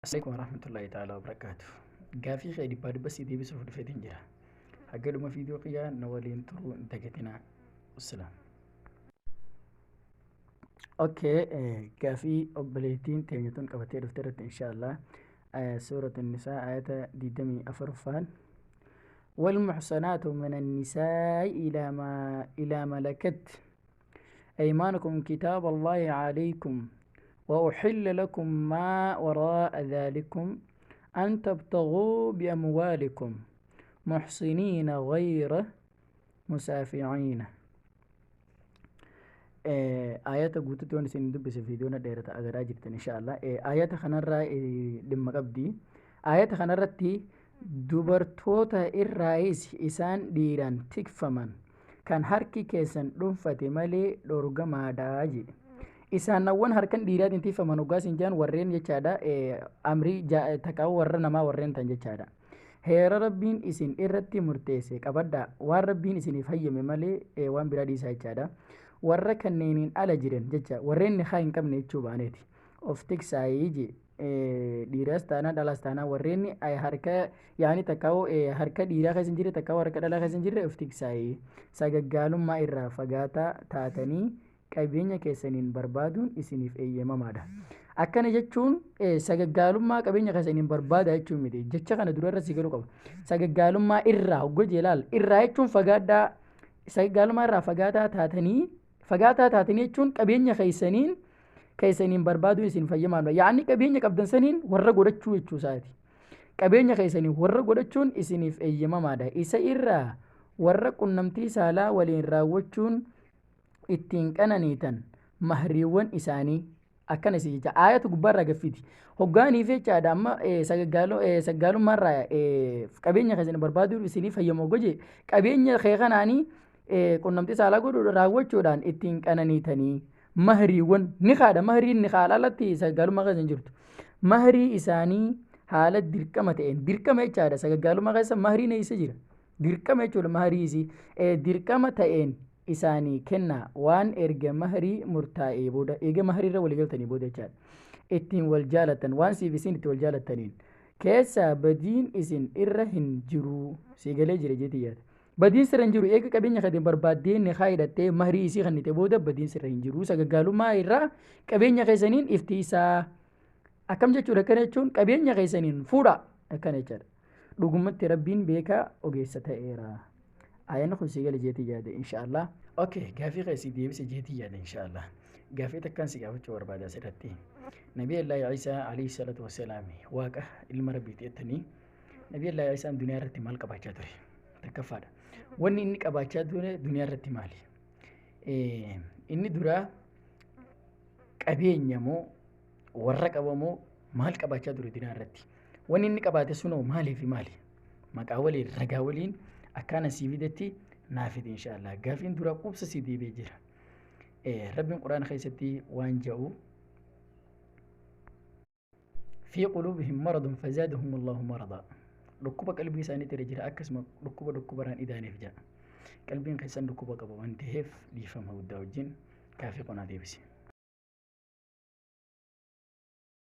Assalamu warahmatullahi ta'ala wabarakaatu. Gaafii kee dhibbaa dhibba si deebisuuf dhufeetiin jira. Haga dhuma viidiyoo kiyyaa na waliin turuu hin dagatinaa. Wassalaam. Okay, gaafii obboleettiin teenya tun qabatee dhufte irratti inshaallah suuratu nisaa ayata 24ffaan والمحصنات من النساء إلى ما إلى ملكت أيمانكم كتاب الله عليكم وأحل لكم ما وراء ذلكم أن تبتغوا بأموالكم محصنين غير مسافعين. آيات guututti waan isin dubbise viidiyoon dheerata agaraa jirtan inshaallah. Ayata kanarraa dhimma qabdi. Ayata kanarratti dubartoota irraayis isaan dhiiraan tikfaman kan harki keessan dhuunfate malee dhorgamaadha jedhe. Isaanawwan harkan dhiiraatiin tikfaman hoggaa isin jedhan warreen jechaadha, amrii takkaa warra namaa warreen tan jechaadha. Heera rabbiin isin irratti murteesse qabadhaa, waan rabbiin isiniif hayyame malee waan biraa dhiisaa jechaadha. Warra kanneeniin ala jiran jecha warreen nikaa hin qabne jechuu baaneeti. Of tiksaayii je dhiiraas taanaa dhalaas taanaa warreen harka yaani takkaa'u harka dhiiraa keessa hin jirre takkaa'u harka dhalaa keessa hin jirre of tiksaayii sagaggaalummaa irraa fagaataa taatanii qabeenya keessaniin barbaaduun isiniif eeyyamamaadha. Akkana jechuun sagaggaalummaa qabeenya keessaniin barbaada jechuun miti. Jecha kana dura irra si galuu qaba. Sagaggaalummaa irraa hoggojee ilaal. Irraa jechuun fagaadhaa. Sagaggaalummaa irraa fagaataa taatanii fagaataa taatanii jechuun qabeenya keessaniin barbaaduun isin fayyamaadha. Yaa'ni qabeenya qabdan saniin warra godhachuu jechuu isaati. Qabeenya keessaniin warra godhachuun isiniif eeyyamamaadha. Isa irraa warra qunnamtii saalaa waliin raawwachuun ittiin qananiitan mahriiwwan isaanii akkana si jecha aayatu gubbaarraa gaffiti. Hoggaaniif jechaadha amma sagaggaalummaarraa qabeenya keessaniin barbaaduun isiniif fayyamu goje qabeenya kee kanaanii qunnamtii saalaa godhu raawwachuudhaan ittiin qananiitanii mahriiwwan ni haadha mahriin ni haala alatti sagaggaalummaa keessa hin jirtu. Mahrii isaanii haala dirqama ta'een dirqama jechaadha sagaggaalummaa keessa mahriin eessa jira dirqama jechuudha mahrii isii dirqama ta'een isaanii kennaa waan erga mahrii murtaa'ee booda eega mahriirra walii galtanii booda jechaadha. Ittiin wal jaalatan waan siif isin itti wal jaalattaniin keessaa badiin isin irra hin jiru si galee jira jeetii yaada. Badiin sirra hin jiru eega qabeenya keetiin barbaaddee ni hidhattee mahrii isii kennite booda badiin sirra hin jiru sagaggaalummaa irraa qabeenya keessaniin ifti isaa akkam jechuudha akkana jechuun qabeenya keessaniin fuudha akkana jechaadha. Dhugumatti rabbiin beekaa ogeessa ta'eera. Ayyaanni kun si gala jeetii yaada inshaallah. Okay, gaafii keessi deebise jeetii yaada inshaallah. Gaafii takkaan si gaafachuu barbaada asirratti. Nabii Allah Iisaa alayhi salaatu wassalaam waaqa ilma rabbiiti jettanii Nabii Allah Iisaan duniyaa irratti maal qabaachaa ture? Takkaffaadha. Wanni inni qabaachaa ture duniyaa irratti maali? Inni duraa qabeenya moo warra qabamoo maal qabaachaa ture duniyaa irratti? Wanni inni qabaate sunoo maalii fi maali? Maqaa waliin ragaa waliin akkaana sii fidetti naa fide inshaallah. Gaafiin duraa qubsa sii deebi'ee jira. Rabbiin quraana keessatti waan jedhu في قلوبهم مرض فزادهم الله مرضا. dhukkuba qalbii isaanii irra jira akkasuma dhukkuba dhukkubaraan idaaniif jira. Qalbiin keessan dhukkuba qaba waan ta'eef dhiifama guddaa wajjin gaafii qonaa deebise.